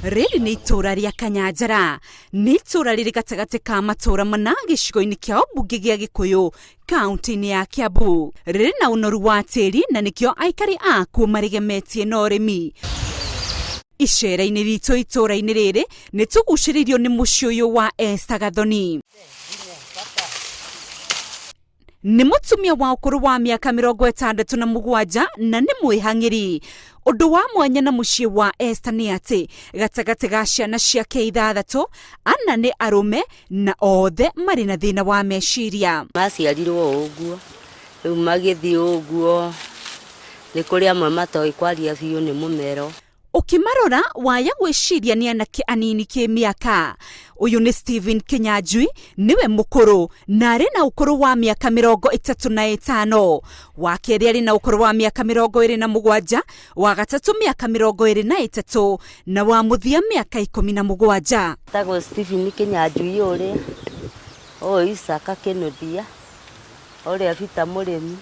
Rĩrĩ nĩ itũũra rĩa Kanyanjara. Nĩ itũũra rĩrĩ gatagatĩ ka matũũra mana gĩcigo-inĩ kĩa ũmbunge gĩa Gĩkũyũ, kaunti-inĩ ya Kiambu. Rĩrĩ na ũnoru wa tĩri na nĩkĩo aikari akuo marĩgemetie na ũrĩmi. Icera-inĩ ritũ itũũra-inĩ rĩrĩ nĩ tũgucĩrĩirio nĩ mũciĩ ũyũ wa Esther Gathoni. Nĩ mũtumia wa ũkũrũ wa mĩaka 67 na nĩ mwĩhang'ĩri. Ũndũ wa mwanya na mũciĩ wa Esther nĩ atĩ gatagatĩ ga ciana ciake ithathatũ, ana nĩ arũme na othe marĩ na thĩna wa meciria. Maciarirwo o ũguo, rĩu magĩthiĩ ũguo, nĩ kũrĩ amwe matoĩ kwaria biũ nĩ mũmero. Ũkĩmarora waya gwĩciria nĩ anake anini kĩmĩaka. Ũyũ nĩ Stephen Kĩnyanjui, nĩwe mũkũrũ na arĩ na ũkũrũ wa mĩaka 35. Wa kerĩ arĩ na ũkũrũ wa mĩaka 27, wa gatatũ mĩaka 23 na wa mũthia mĩaka 17. Etagwo Stephen Kĩnyanjui ũrĩa, ũyũ Isaka Kĩnuthia, ũrĩa Peter Mũrĩmi.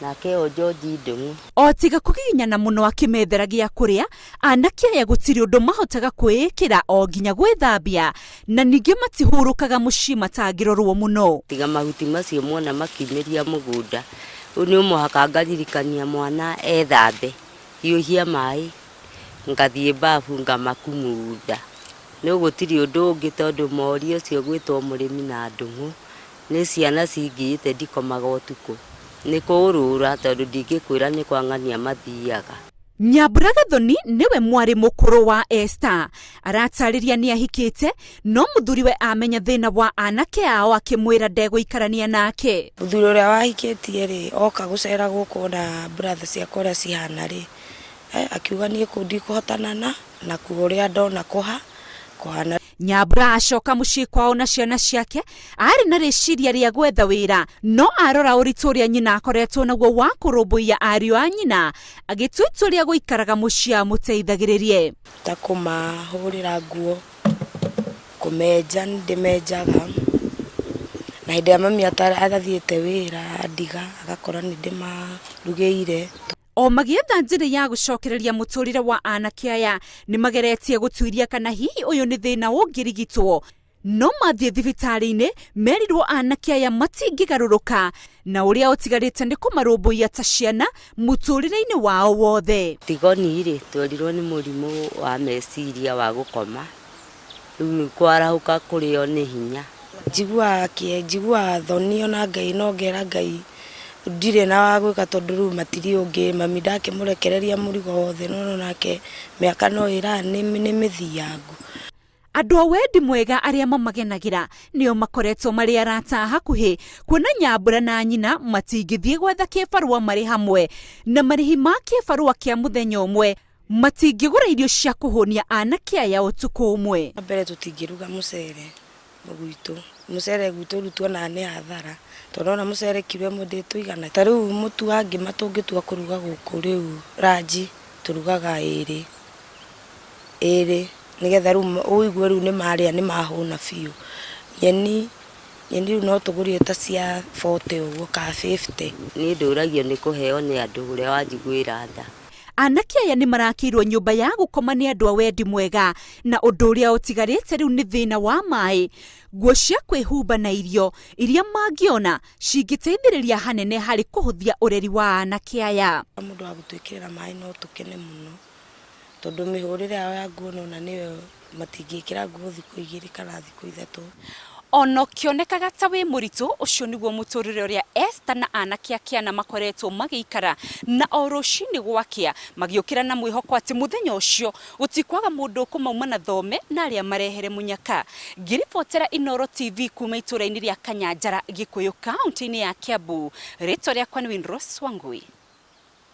Nake o George Ndung'u. O tiga kũgiginyana mũno akĩmethera gĩa kũrĩa, anake aya gũtirĩ ũndũ mahotaga kwĩĩkĩra o nginya gwĩthambia, na ningĩ matihurũkaga mũciĩ matangĩrorwo mũno. Tiga mahuti macio muona makiumĩria mũgũnda, rĩu nĩ mũhaka ngaririkania mwana ethambe, hiũhia maĩ, ngathiĩ babu ngamakumutha. No gũtirĩ ũndũ ũngĩ tondũ mori ũcio gwĩtwo mũrĩmi na Ndung'u Nĩ ciana cingĩĩte ndikomaga ũtukũ. Nĩ kũũrũra tondũ ndingĩkwĩra nĩ kwa ng'ania mathiaga. Nyambura Gathoni nĩwe mwarĩ mũkũrũ wa Esther. Aratarĩria nĩ ahikĩte no mũthuriwe amenya thĩna wa anake ao akĩmwĩra ndegũikarania nake. Mũthuri ũrĩa wahikĩtie rĩ, oka gũcera gũkũ ona brother ciakwa ũrĩa cihana rĩ, akiuga niĩ kũu ndikũhotana na nakuo ũrĩa ndona kũhana. Nyambura acoka mũciĩ kwao na ciana ciake arĩ na rĩciria rĩa gwetha wĩra no arora ũritũ ũrĩa nyina akoretwo naguo wa kũrũmbũiya ariũ a nyina agĩtua itua rĩa gũikaraga mũciĩ amũteithagĩrĩrie. Ta kũmahũrĩra nguo, kũmenja nĩ ndĩmenjaga, na hĩndĩ ĩrĩa mami atathiĩte wĩra andiga agakora nĩ ndĩmarugĩire. O magĩetha njĩra ya gũcokereria mũtũrĩre wa anake aya, nĩ mageretie gũtuiria kana hihi ũyũ nĩ thĩna ũngĩrigitwo. No mathiĩ thibitarĩ-inĩ, merirwo anake aya matingĩgarũrũka, na ũrĩa ũtigarĩte nĩ kũmarũmbũiya ta ciana mũtũrĩre-inĩ wao wothe. Tigoni-rĩ, twerirwo nĩ mũrimũ wa meciria wa gũkoma, rĩu kwarahũka kũrĩo nĩ hinya. Njiguaga kĩe, njiguaga thoni ona Ngai no ngera Ngai ndirĩ na wa gwĩka tondũ rĩu matirĩ ũngĩ, mami ndakĩmũrekereria mũrigo wothe no nake mĩaka no ĩra nĩ mĩthiangu. Andũ a wendi mwega arĩa mamagenagĩra nĩo makoretwo marĩ arata a hakuhĩ, kuona Nyambura na nyina matingĩthiĩ gwetha kĩbarũa marĩ hamwe, na marĩhi ma kĩbarũa kĩa mũthenya ũmwe matingĩgũra irio cia kũhũnia anake aya ũtukũ ũmwe. Wa mbere tũtingĩruga mũcere gwitũ, mũcere gwitũ rĩu tuonaga nĩ hathara, tondũ nĩwona mũcere kiro ĩmwe ndĩtũigana. Ta rĩu mũtu wa ngima tũngĩtua kũruga gũkũ rĩu ranji tũrugaga ĩrĩ, ĩrĩ nĩgetha rĩu ũigue rĩu nĩmarĩa nĩmahũna biũ. Nyeni, nyeni rĩu no tũgũrire ta cia bote ũguo kana bĩbute. Niĩ ndũragio nĩ kũheo nĩ andũ ũrĩa wanjiguĩra tha. Anake aya nĩ marakĩirwo nyũmba ya gũkoma nĩ andũ a wendi mwega, na ũndũ ũrĩa ũtigarĩte rĩu nĩ thĩna wa maĩ, nguo cia kwĩhumba na irio iria mangĩona cingĩteithĩrĩria hanene harĩ kũhũthia ũreri wa anake aya. Mũndũ wa gũtwĩkĩrĩra maĩ no tũkene mũno, tondũ mĩhũrĩre yao ya nguo nĩwona nĩyo matingĩkĩra nguo thikũ igĩrĩ kana thikũ ithatũ. Ona ũkĩonekaga ta wĩ mũritũ, ũcio nĩguo mũtũrĩre ũrĩa Esther na anake ake ana makoretwo magĩikara, na o rũcinĩ gwakĩa, magĩũkĩra na mwĩhoko atĩ mũthenya ũcio gũtikwaga mũndũ ũkũmauma na thome na arĩa marehere mũnyaka. Ngĩribotera Inooro TV kuma itũra-inĩ rĩa Kanyanjara, Gĩkũyũ, kaũntĩ-inĩ ya Kiambu, rĩtwa rĩakwa nĩ Winrose Wangui.